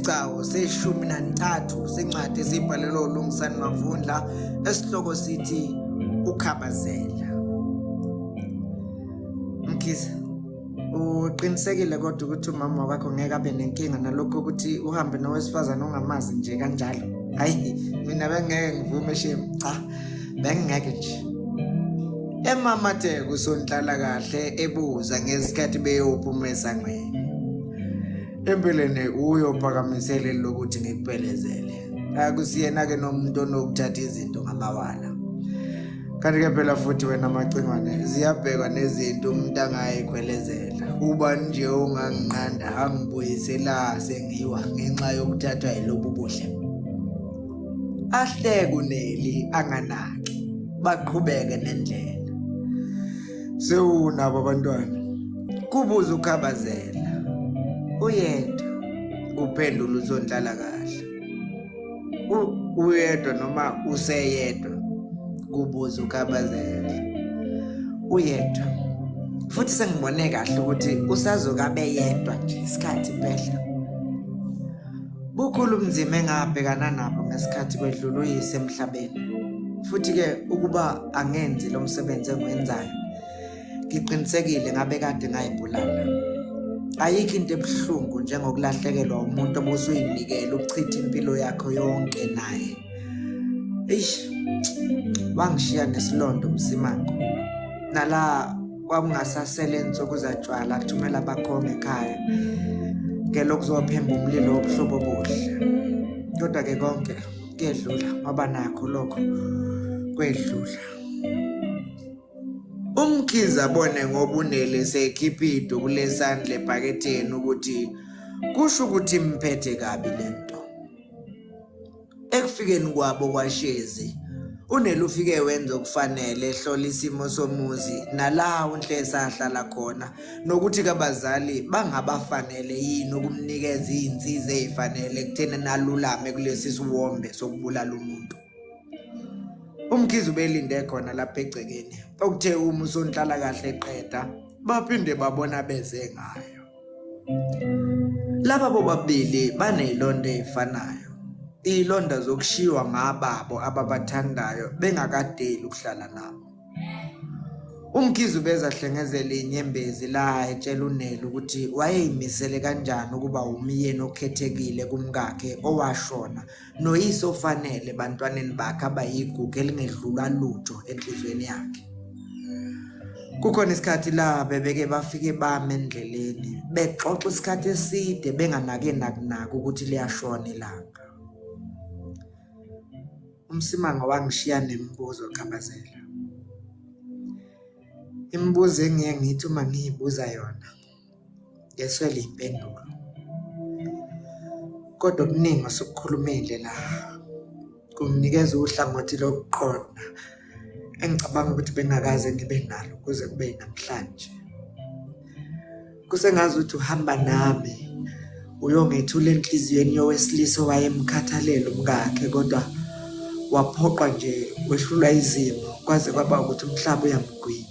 Isigcawu seshumi nantathu sencwadi esibhalelwe uLungisani Mavundla esihloko sithi Ukhabazela. Mkhize, uqinisekile kodwa ukuthi umama wakho ngeke abe nenkinga nalokho ukuthi uhambe nowesifazane ongamazi nje kanjalo? Hayi, mina bengeke ngivume shame, cha, bengingeke nje. Emamatheka usonhlalakahle ebuza ngesikhathi beyophuma esangweni. Empeleni uyophakamisele lokuthi ngikuphelezele. Akusiyena-ke nomuntu onokuthatha izinto ngamawala. Kanti-ke phela futhi wena Macingwane ziyabhekwa nezinto umuntu angayikhwelezela. Ubani nje onganginqanda angibuyisela sengiwa ngenxa yokuthathwa yilobu buhle. Ahleke uNeli anganaki baqhubeke nendlela. Sewunabo abantwana? Kubuza uKhabazela. Uyedwa, kuphendula uSonhlalakahle. Uyedwa noma useyedwa? Kubuza uKhabazela. Uyedwa. Futhi sengibone kahle ukuthi usazokabe yedwa nje isikhathi impela. Bukhulu ubunzima engabhekana nabo ngesikhathi kwedlula uyise emhlabeni. Futhi-ke ukuba angenzi lo msebenzi engiwenzayo, ngiqinisekile ngabe kade ngayibulala. Ayikho into ebuhlungu njengokulahlekelwa umuntu obusuyinikele ukuchitha impilo yakho yonke naye. Eish, wangishiya nesilonda uMsimango. Nala kwakungasasele nsuku zatshwala kuthumela abakhongi ekhaya ngelokuzophemba umlilo wobuhlobo obuhle. Kodwa-ke konke kuyedlula ngoba nakho lokho kwedlula. UMkhize abone ngoba uNeli esekhipha iduku lesandla ebhaketheni ukuthi kusho ukuthi imphethe kabi le nto. Ekufikeni kwabo kwaShezi, uNeli ufike wenza okufanele ehlola isimo somuzi nala uNhlesa ahlala khona nokuthi kabazali bangabafanele yini ukumnikeza izinsiza ezifanele ekutheni nalulame kulesi siwombe sokubulala umuntu. UMkhize ubelinde khona lapha egcekeni okuthe uma usonhlalakahle eqeda baphinde babona beze ngayo. Laba bobabili banezilonda ezifanayo, izilonda zokushiywa ngababo ababathandayo bengakadeli ukuhlala nabo. UMkhize ubezahlengezela izinyembezi la etshela uNeli ukuthi wayeyimisele kanjani ukuba umyeni okhethekile kumkakhe owashona noyise ofanele ebantwaneni bakhe abayigugu elingedlulwa lutho enhliziyweni yakhe. Kukhona isikhathi la bebeke bafike bame endleleni bexoxa isikhathi eside benganake nakunaka ukuthi liyashona ilanga. UMsimango wangishiya nemibuzo Khabazela. Imibuzo engiye ngithi uma ngiyibuza yona ngeswele iy'mpendulo. Kodwa okuningi osukukhulumile la kunginikeza uhlangothi lokuqonda engicabanga ukuthi bengingakaze ngibe nalo kuze kube namhlanje. Kusengazuthi uhamba nami uyongethula enhliziyweni yowesilisa owayemkhathalela umkakhe kodwa waphoqwa nje wehlulwa izimo kwaze kwaba ukuthi umhlaba uyamgwinya.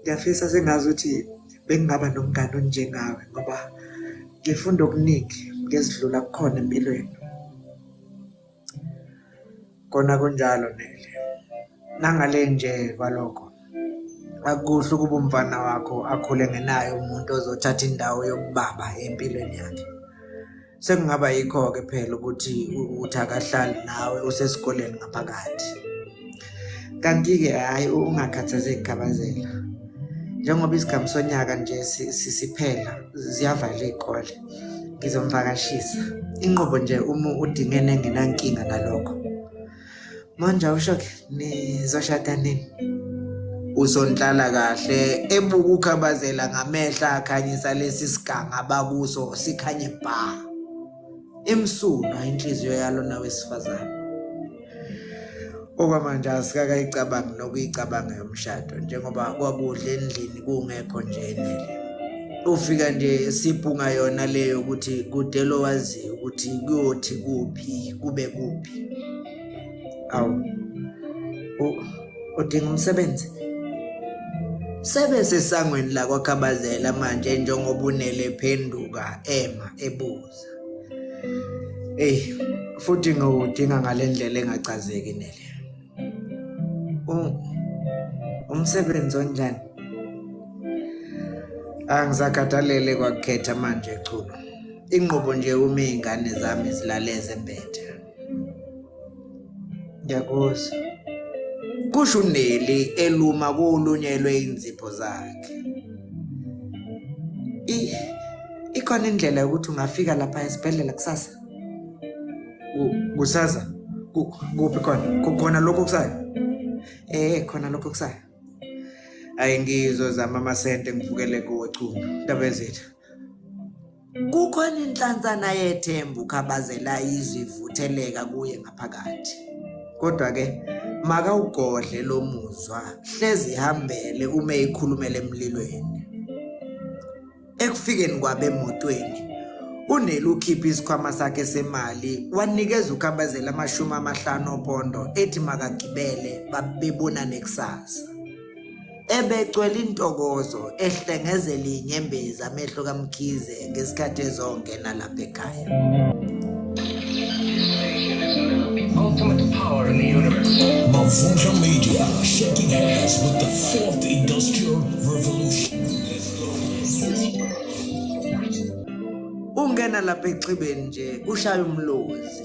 Ngiyafisa sengazi ukuthi bengingaba nomngani onjengawe ngoba ngifunda okuningi ngezidlula kukhona empilweni. Kona kunjalo Neli. Nangale nje kwalokho akukuhle ukuba umfana wakho akhule engenaye umuntu ozothatha indawo yobubaba empilweni yakhe. Sekungaba yikho-ke phela ukuthi uthi akahlali nawe usesikoleni ngaphakathi. Kanti-ke hhayi ungakhathazeki Khabazela. Njengoba isigamu sonyaka nje siphela ziyavala iy'kole ngizomvakashisa. Inqobo nje uma udingene engenankinga nalokho. Manje awusho-ke nizoshada nini? Usonhlala kahle ebuka uKhabazela ngamehla akhanyisa lesi siganga abakuso sikhanye bha. Imsulwa inhliziyo yalona wesifazane. Okwamanje asikakayicabangi nokuyicabanga yomshado njengoba kwakudla endlini kungekho nje enele. Ufika nje sibhunga yona leyo ukuthi kude lo waziyo ukuthi kuyothi kuphi kube kuphi. Awu. Udinga umsebenzi? Sebesesangweni lakwaKhabazela manje njengoba uNele ephenduka ema ebuza. Eyi, futhi ngiwudinga ngale ndlela engachazeki Nele. Umsebenzi onjani? Angisakhathalele kwakukhetha manje Chunu. Inqubo nje uma iy'ngane zami zilale zembethe. Ngiyakuzwa. Kusho uNeli eluma kolunye lwey'nzipho zakhe. Ikhona indlela yokuthi ungafika lapha esibhedlela kusasa? Kusasa? Kuphi khona? Khona lokho kusayo? Eh, khona lokho kusayo. Ayi ngizozama amasente ngivukele kuwe Chunu. Ndaba ezitha. Kukhona inhlansana yethemba ukhabazela izwi ivutheleka kuye ngaphakathi. Kodwa ke makawugodle lo muzwa hlezi ihambele uma eyikhulumela emlilweni. Ekufikeni kwabo emotweni, uNeli ukhiphe isikhwama sakhe semali wanikeza uKhabazela 50 opondo ethi makagibele babebonane kusasa. Ebegcwele intokozo ehlengezela izinyembezi amehlo kaMkhize ngesikhathi ezongena lapha ekhaya. Ultimate power in the universe. Mavundla Media, shaking hands with the fourth industrial revolution. Ungena lapha exhibeni nje ushaya umlozi.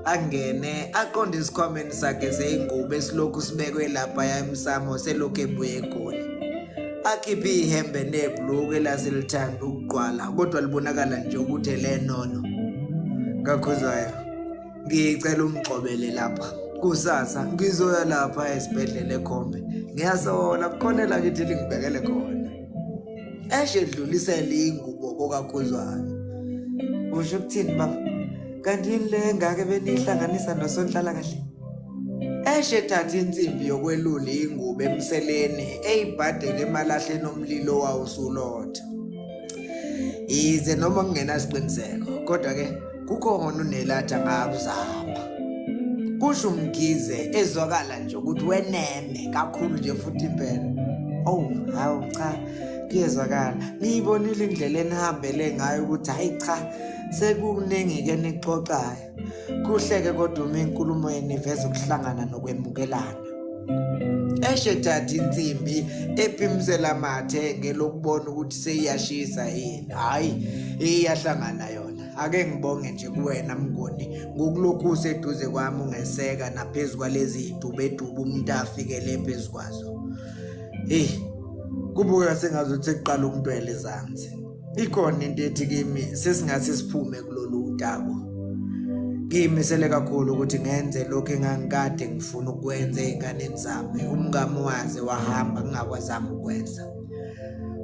Angene aqonde esikhwameni sakhe seyingubo esilokhu sibekwe lapha emsamo selokhu ebuye eGoli. Akhiphe ihembe nebhuluku elaselithanda ukugqwala kodwa libonakala nje ukuthi elenono. Kakhuzwayo. Ngicela ungixobele lapha kusasa ngizoya lapha esibhedlela ekhombe ngiyasola kukhona elakithi lingibekele khona eshe edlulisele ingubo kokakhuzwayo usho ukuthini baba kanti yini le engake beniyihlanganisa nosonhlala kahle eshe ethatha insimbi yokwelula ingubo emseleni eyibhadele emalahleni omlilo wawusulotha yize noma kungenasiqiniseko kodwa ke kukhona uNelathi angakuzama kusho uMkhize ezwakala nje ukuthi weneme kakhulu nje futhi impela oh hawu cha kuyezwakala ngiyibonile indlela enihambele ngayo ukuthi hayi cha sekukuningi-ke nixoxayo Kuhleke kodwa uma inkulumo yenu iveza ukuhlangana nokwemukelana. Eshe thatha insimbi ephimisela amathe ngelokubona ukuthi seyiyashisa yini. Hhayi, iyahlangana yona. Ake ngibonge nje kuwena Mnguni ngokulokhu useduze kwami ungeseka naphezu kwalezi zidubedube umuntu afikele phezu kwazo. Hey, kubukeka sengazuthi sekuqala ukuntwela ezansi. Ikhona into ethi kimi sesingathi siphume kulolu tako. Ngiyimisele kakhulu ukuthi ngenze lokhu engangikade ngifuna ukwenza ey'nganeni zami. Umngami waze wahamba ngingakwazanga ukwenza.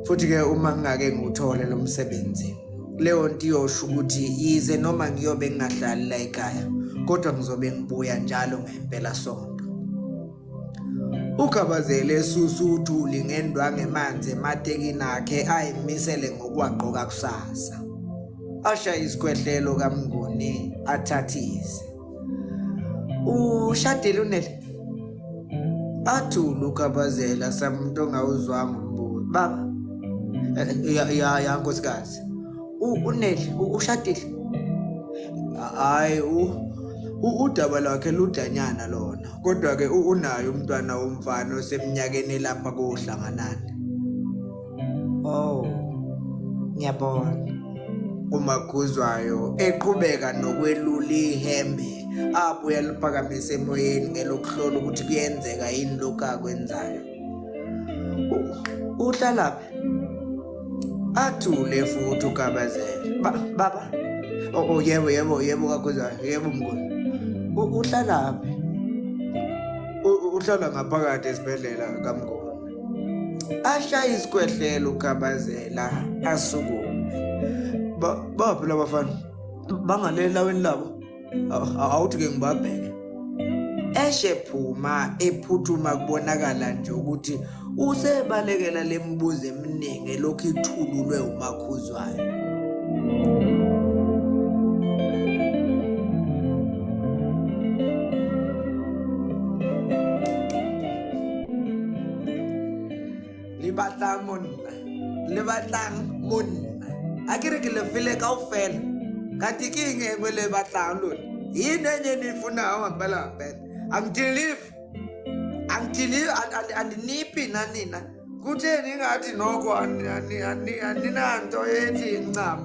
Futhi-ke uma ngingake ngiwuthole lo msebenzi, leyo nto iyosho ukuthi yize noma ngiyobe ngingahlali la ekhaya, kodwa ngizobe ngibuya njalo ngempelasonto. Ugabazele esusa uthuli ngendwangu emanzi ematekini akhe ayimisele ngokuwagqoka kusasa. Ashaye isikhwehlelo kaMnguni athathise. Ushadile uNeli? Athule uGabazela samuntu ongawuzwanga umbuzo. Baba, eh, ya ya ya nkosikazi. UNeli ushadile? Hayi udaba lwakhe ludanyana lona. Kodwa ke unaye umntwana womfana oseminyakeni elapha kohlanganani. Oh. Ngiyabona. UMakhuzwayo eqhubeka nokwelula ihembe abuye aliphakamise emoyeni ngelokuhlola ukuthi kuyenzeka yini lokhu akwenzayo. Uhlalaphi? Athule futhi uGabazela. Baba. Oh, oh yebo yebo yebo kaKhuzwayo yebo mnguni. Uhlalaphi? Uhlala ngaphakathi esibhedlela kaMnguni. Ashaye isikhwehlela uGabazela asukume. Baphi labafana? Bangale elawini labo? Awuthi ke ngibabheke. Eshe phuma ephuthuma kubonakala nje ukuthi usebalekela lemibuzo eminingi elokhu ithululwe uMakhuzwayo. batlang monna le batlang monna a ke re ke le file kaofela kanti ke eng e nngwe le e batlang lona yini enye eniyifunayo ngampela ngampela angidilive angidilive andiniphi na nina kutheni ingathi noko aninanto ethi ncam.